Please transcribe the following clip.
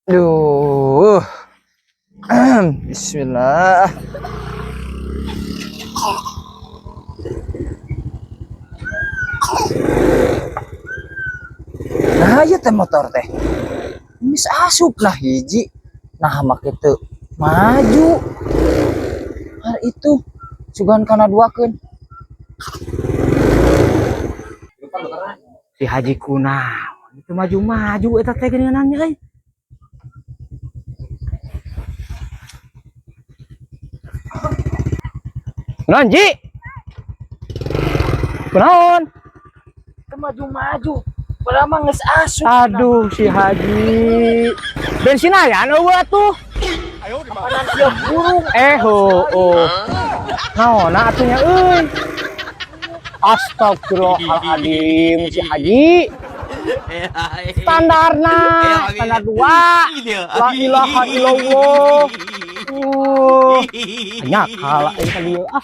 Duh. Bismillah. Nah, ieu teh motor teh. Geus asup lah hiji. Nah, make teu maju. Har itu sugan kana duakeun. Si Haji kunaon itu maju-maju eta teh geuningan nya euy. Kunaon, Ji? Kunaon? Teu maju-maju. Padahal mah geus asup. Aduh, si Haji. Bensin aya anu eueuh atuh. Apanan ieu burung. Eh, ho, oh. Naon atuh nya euy. Astagfirullahaladzim, si Haji. Standarna, standar 2. La ilaha illallah. Banyak kalah ini tadi ah.